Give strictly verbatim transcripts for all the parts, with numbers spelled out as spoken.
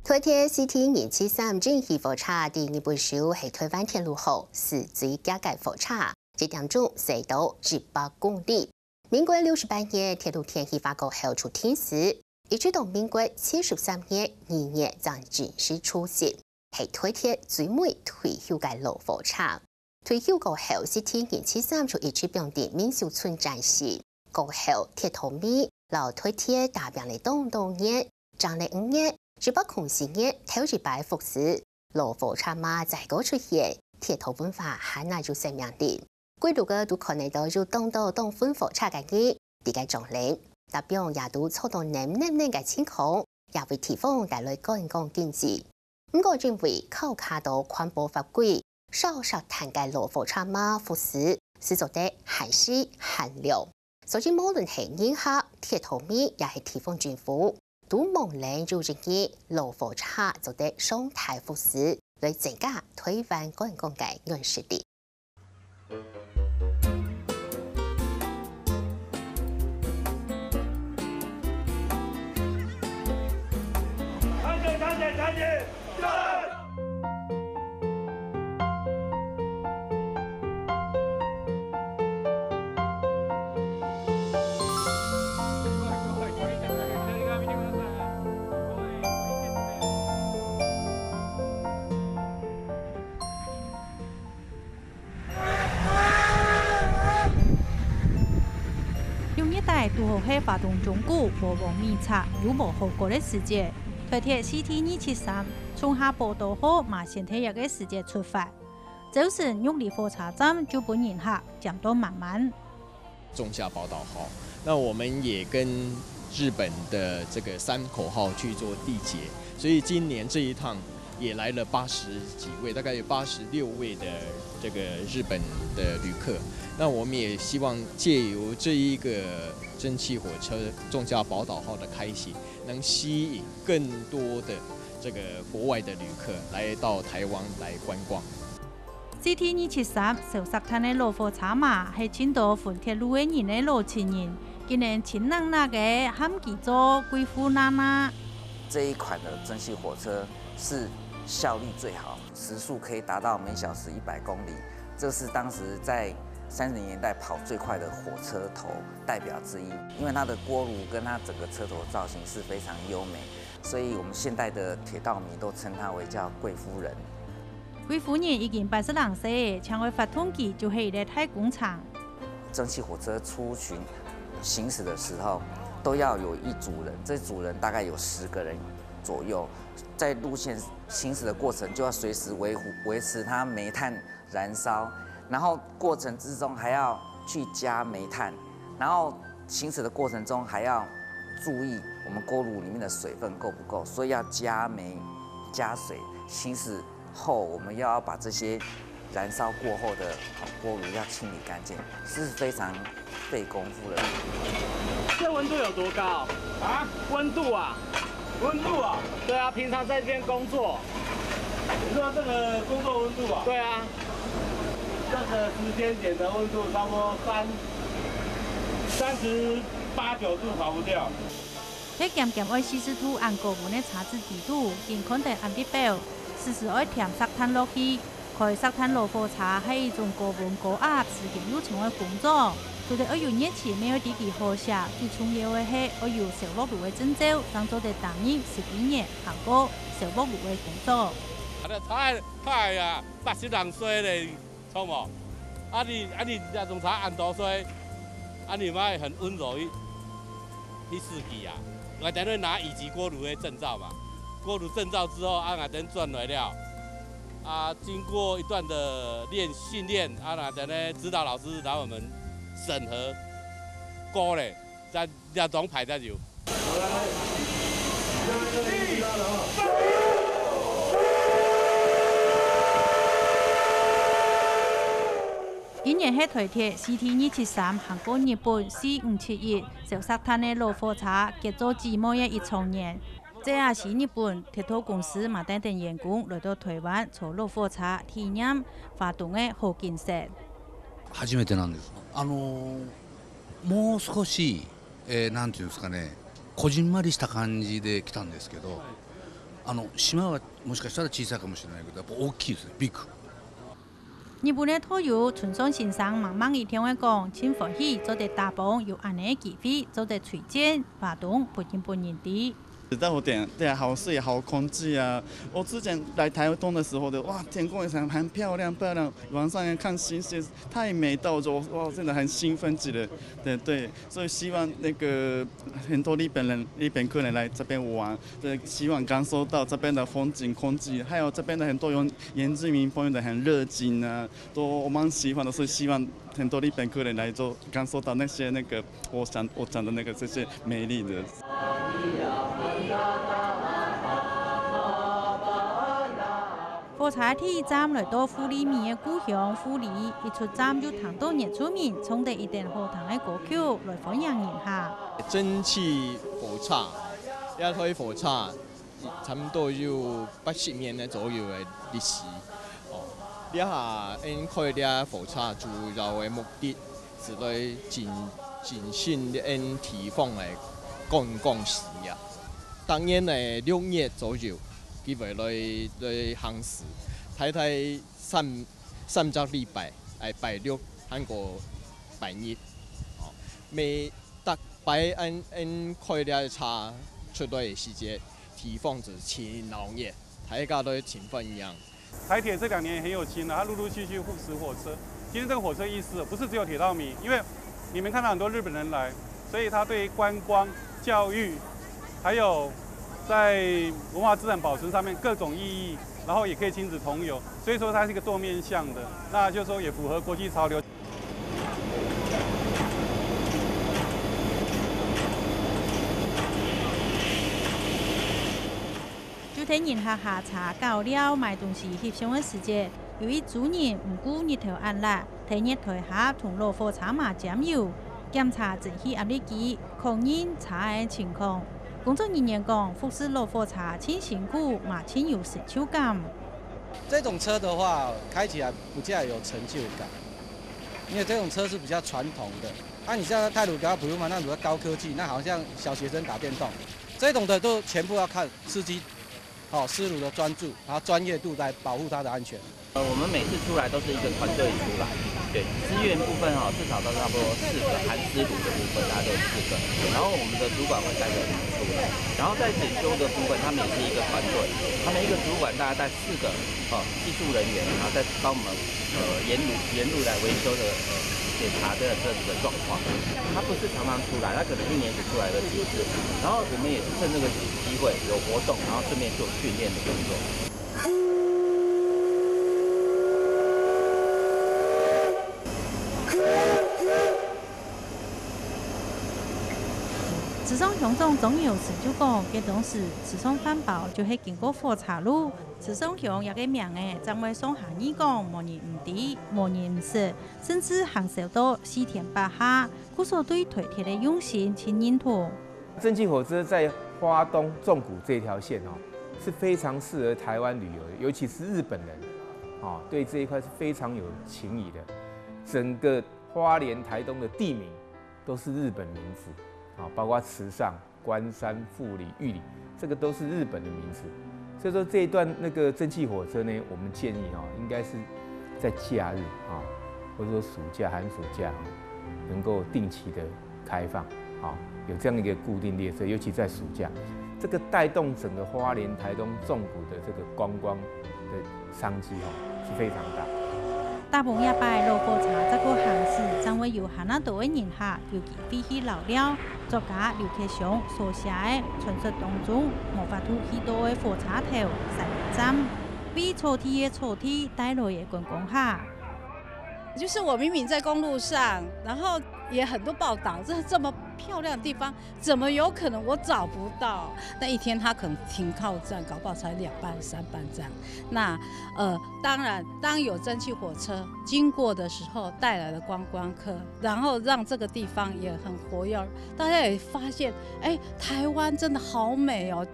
台鐵C T二七三蒸汽火車在日本收係台灣鐵路項史最遽个火車，一點鐘駛到一百公里。民國六十八年鐵路電氣化過後就停駛，一直到民國七十三年二月正正式出行，係台鐵最尾退休个老火車。 退休過後，C T二七三就一直放在民秀村展示。過後，鐵道迷摎台鐵打拚了當多年，正了五月，一百空四年頭一擺復駛，老火車嘛再過出現，鐵道文化還係有生命力。歸路个都看得到有當多當粉火車个人，在該張領，搭邊也都坐到淰淰淰个情況，也為地方帶來觀光經濟。 毋過因為考慮到環保法規，燒石炭个老火車嘛復駛，使做得限時限量。所以無論係人客、鐵道迷，也係地方政府，都望等有一日老火車做得常態復駛，來增加台灣觀光个軟實力。 六月底堵好係花東縱谷無黃米冊又無好過个時節，台鐵C T二七三從下寶島號馬仙大橋个時節出發。朝晨玉里火車站就分人客佔到滿滿。 仲夏寶島號。那我們也跟日本的這個山口號去做締結，所以今年這一趟也來了八十幾位，大概有八十六位的這個日本的旅客。那我們也希望藉由這一個蒸汽火車仲夏寶島號的開啟，能吸引更多的這個國外的旅客來到台灣來觀光。 C T二七三燒石炭个老火車嘛，係盡多分鐵路个人个老情人，今年親搦搦个喊佢做貴婦娜娜。這一款的蒸汽火車是效率最好，時速可以達到每小時一百公里，這是當時在三十年代跑最快的火車頭代表之一。因為它的鍋爐跟它整個車頭造型是非常優美，所以我們現代的鐵道迷都稱它為叫貴夫人。 貴夫人已經八十零歲，淨愛發動機就係一個大工程。蒸汽火車出巡行駛的時候，都要有一組人，這組人大概有十個人左右，在路線行駛的過程就要隨時維護，維持它煤炭燃燒，然後過程之中還要去加煤炭，然後行駛的過程中還要注意我們鍋爐裡面的水分夠不夠，所以要加煤、加水。行駛後，我們又要把這些燃燒過後的，呃，鍋爐要清理乾淨，是非常費功夫的。這溫度有多高？啊？溫度啊？溫度啊？對啊，平常在這邊工作。你說這個工作溫度啊？對啊。這個時間點的溫度差不多三，三十八九度跑不掉。 係漸漸愛四十度恁高溫个車子底肚，緊看等恁直飆，時時愛添石炭落去。開石炭老火車係一種高溫高壓、時間又長个工作，除了愛有熱情，乜愛知佢好惜，最重要个係愛有燒鑊爐个證照，正做得擔任十幾年行過燒鑊爐个工作。啊，這太，太啊，八十零歲咧。 著無？啊你，啊你這種車恁多歲，啊你嘛很溫柔去，去司機啊。𠊎等會拿乙級鍋爐的證照嘛，鍋爐證照之後，啊𠊎等轉來了，啊經過一段的練，訓練，啊𠊎等呢指導老師來我們審核過咧，再 這種牌才有。今年係台鐵C T二七三行過日本四五七一燒石炭个老火車結做姊妹个一週年。這也係日本鐵道公司嘛等等員工來到台灣坐老火車體驗花東个好景色。初めてなんです。あの、もう少し、えー、なんていうんですかね、こじんまりした感じで来たんですけど、あの、島はもしかしたら小さいかもしれないけど、やっぱ大きいですね、ビッグ。日本个導遊村上先生慢慢一聽个講，盡歡喜做得打幫有恁樣个機會，做得推薦花東分日本人知。但我点，對啊，好水、好空氣啊！我之前來台東的時候的，哇，天空也是很漂亮，漂亮，晚上也看星星，太美到我，哇，真的很興奮极了。对对，所以希望那个很多日本人、日本客人来这边玩，对，希望感受到这边的风景、空气，还有这边的很多原原住民朋友的很热情啊，都我蛮喜欢的，所以希望很多日本客人来做，感受到那些那个我想我讲的那个这些美丽的。 火車第一站來到富里米个故鄉富里，一出站就聽到原住民唱得一等好聽个歌曲來歡迎人客。蒸汽火車，這台火車差不多有八十年个左右个歷史。哦，這下𫣆開這火車主要个目的 之類盡，盡新个地方个觀光事業。當年个六月左右，佢會來，來行駛，大概三，三隻禮拜，哎，拜六還過拜日。哦，每逐擺𫣆，𫣆開這車出來个時節，地方就盡鬧熱，大家都盡歡迎。 台铁這兩年也很有心了，它陸陸續續復駛火車。今天這个火车意思不是只有鐵道迷，因为你们看到很多日本人来，所以它对观光、教育，还有在文化资产保存上面各种意义，然后也可以亲子同游，所以说它是一个多面向的。那就是说也符合国际潮流。 就在人客下車搞尞買東西翕相个時節，有一組人毋顧日頭恁辣，在月台下同老火車嫲占有，檢查蒸汽壓力計，確認車个情況。工作人員講，服侍老火車盡辛苦，嘛盡有成就感。這種車的話，開起來比較有成就感，因為這種車是比較傳統的。啊，你像太魯閣、普悠瑪那種高科技，那好像小學生打電動。這種的都全部要看司機 哦，師傅的专注，然后专业度来保护他的安全。呃，我们每次出来都是一个团队出来，对，支援部分哦，至少都差不多四个，含师傅的部分，大家都有四个。然后我们的主管会带着我们出来，然后在检修的部分，他们也是一个团队，他们一个主管大概带四个，哦，技术人员，然后再帮我们 呃，沿路，沿路来维修的，呃，检查这，这个状况。他不是常常出来，他可能一年只出来个几次，然后我们也是趁这个机会有活动，然后顺便做训练的动作。池上鄉长庄有成就講，該當時池上飯包就係經過火車路， 池上鄉這个名仔，正會上下二講，無人毋知，無人毋識，甚至行銷到四天八下，故所對台鐵个用心盡認同。蒸汽火車在花東縱谷這條線哦，是非常適合台灣旅遊的，尤其是日本人，哦，對這一塊是非常有情誼的。整個花蓮、台東的地名都是日本名字，啊，包括池上、 关山、富里、玉里，这个都是日本的名字。所以说这一段那个蒸汽火车呢，我们建议哦，应该是在假日啊，或者说暑假、寒暑假啊，能够定期的开放，啊，有这样一个固定列车，尤其在暑假，这个带动整个花莲、台东纵谷的这个观光的商机哦，是非常大。搭碰這擺老火車再過行駛，正會有還較多个人客有機會去尞尞。作家劉傑雄所寫个傳說當中無法度去到个火車頭、山站，為草地个草地帶來个觀光客。就是我明明在公路上，然后也很多报道，这这么漂亮的地方，怎么有可能我找不到？那一天他可能停靠站，搞不好才两班、三班这样。那呃，当然，当有蒸汽火车经过的时候，带来的观光客，然后让这个地方也很活跃，大家也发现，哎，台湾真的好美哦。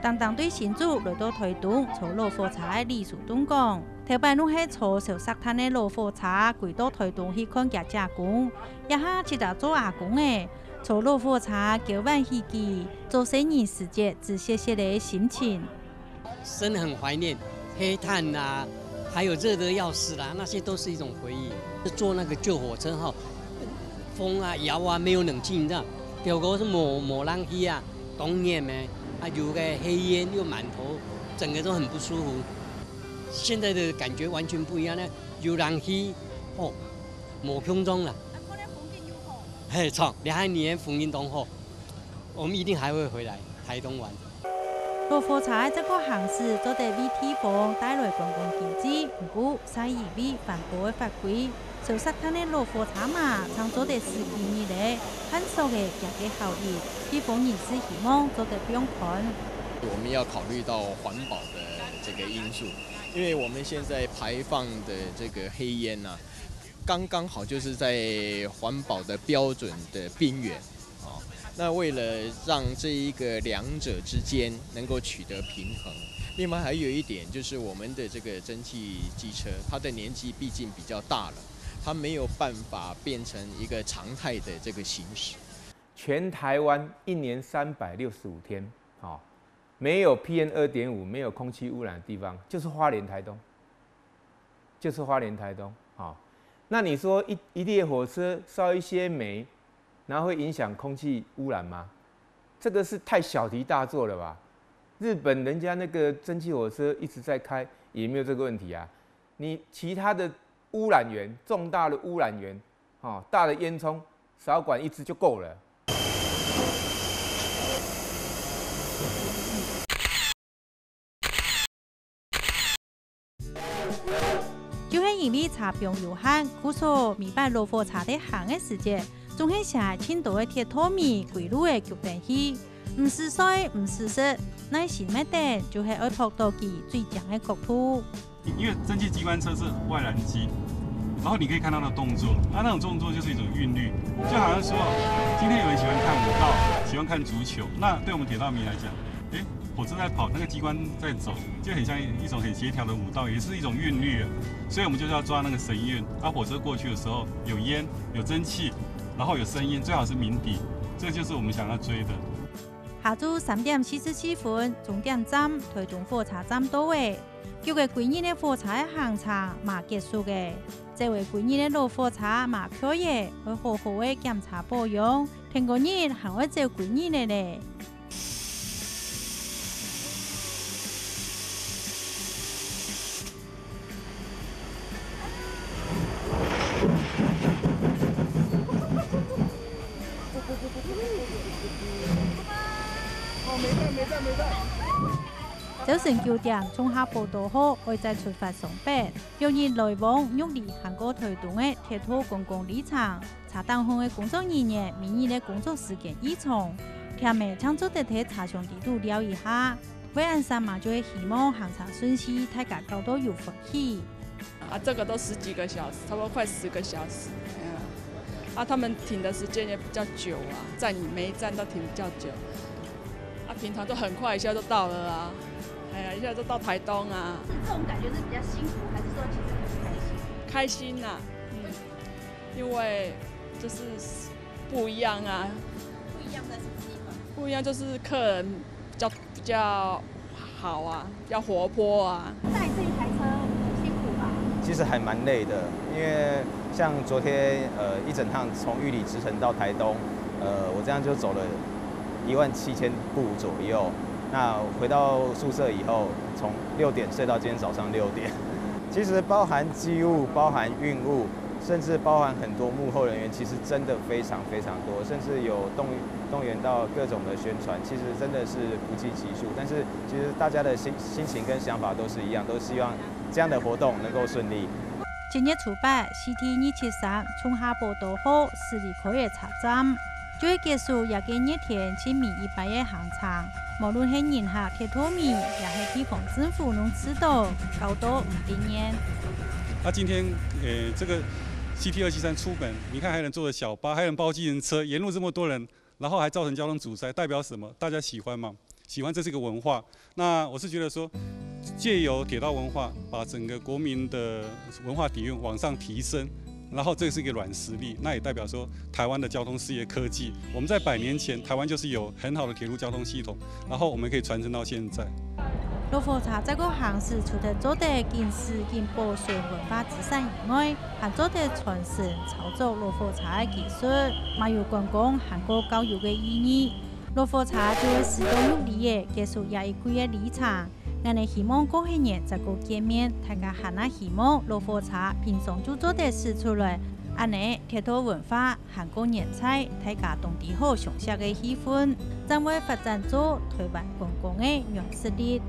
當當對新竹來到台東坐老火車个李淑東講，頭擺攏係坐燒石炭个老火車，歸到台東去看厥姐公，這下自家做阿公了，坐老火車交換起佢做細人時節仔細細个心情。真的很怀念黑炭啊，还有热得要死啦，那些都是一种回忆。坐那个旧火车哈，风啊、摇啊，没有冷气，你知道，结果是没、没冷气啊，冬天呢，啊，有个黑烟又满头，整个都很不舒服。现在的感觉完全不一样呢，有冷气，哦，没空中了。啊，可能风景又好。嘿，错，你看你的风景当好，我们一定还会回来台东玩。 老火車个這个行駛做得為地方帶來觀光經濟，毋過，就係因為環保个法規，燒石炭个老火車嘛，正做得駛幾日咧，探索个佢个效益，地方人士希望做得放寬。我们要考虑到环保的这个因素，因为我们现在排放的这个黑烟呢、刚刚好就是在环保的标准的边缘。哦，那为了让这一个两者之间能够取得平衡，另外还有一点就是我们的这个蒸汽机车，它的年纪毕竟比较大了，它没有办法变成一个常态的这个行驶。全台湾一年三百六十五天，哦，没有 P M 二点五、没有空气污染的地方，就是花莲、台东，就是花莲、台东。哦，那你说一一列火车烧一些煤，然后会影响空气污染吗？这个是太小题大做了吧？日本人家那个蒸汽火车一直在开，也没有这个问题啊。你其他的污染源，重大的污染源，哦，大的烟囱，少管一支就够了。 就係因為車廂有限，故所每擺老火車在行个時節，總係寫盡多个鐵道迷歸路个逐等去。毋使睡，毋使食，耐心个等，就係愛擇到佢最靚个角度。因為蒸汽機關車是外燃機，然後你可以看它的動作，它那種動作就是一種韻律，就好像說，今天有人喜歡看舞蹈，喜欢看足球，那对我们铁道迷来讲，诶，火车在跑，那个机关在走，就很像一种很协调的舞蹈，也是一种韵律啊。所以我们就是要抓那个神韵。啊，火车过去的时候有烟、有蒸汽，然后有声音，最好是鸣笛，这就是我们想要追的。下晝三點四十四分，終點站台中火車站到了。九个歸日个火車个行程嘛結束了，這位歸日个老火車嘛開了，愛好好个檢查保養，天光日還愛走歸日个咧。 朝晨九點，松下寶島號愛再出發上北，六日來往玉里行過台東个鐵道觀光里程。 車頂項个工作人員每日个工作時間異長，添仔正做得在車廂底肚尞一下。為恁煞嘛就係希望行程順序，大家搞到有歡喜。啊，這個都十幾個小時，差不多快十個小時。哎呀，啊，他們停的時間也比較久啊，站每一站都停比較久。啊，平常都很快，一下就到了啊。哎呀，一下就到台東啊。是這種感覺是比較辛苦，還是說其實很開心？開心啊，嗯。 因為就是不一樣啊。不一樣在什麼地方？不一樣就是客人比較比較好啊，比較活潑啊。帶這一台車很辛苦吧？其实还蛮累的，因为像昨天呃一整趟从玉里直程到台东，呃我这样就走了一万七千步左右。那回到宿舍以后，从六点睡到今天早上六点。其实包含机务、包含运务，甚至包含很多幕后人员，其实真的非常非常多，甚至有动动员到各种的宣传，其实真的是不计其数。但是其实大家的心心情跟想法都是一样，都希望这样的活动能够顺利。正月初八，C T二七三松下寶島號駛離開个車站，就係結束這个熱天盡尾一擺个行程。無論係人客、鐵道迷，也係地方政府攏知道，搞到毋得人。那今天，呃，這個C T二七三出門，你看還有人坐著小巴，還有人包計程車，沿路這麼多人，然後還造成交通阻塞，代表什麼？大家喜歡嗎？喜歡，這是一個文化。那我是覺得說，藉由鐵道文化，把整個國民的文化底蘊往上提升，然後這是一個軟實力，那也代表說台灣的交通事業科技，我們在百年前台灣就是有很好的鐵路交通系統，然後我們可以傳承到現在。老火車這个行駛除忒做得警示、緊保存文化資產以外，還做得傳承操作老火車个技術，嘛有觀光還過教育个意義。老火車就係駛到玉里仔，結束這一季个旅程。𠊎等希望過後年再過見面，大家還係希望老火車平常就做得駛出來，恁仔鐵道文化 還過年菜，大家當知好相惜个氣氛，正會發展做臺灣觀光个軟實力。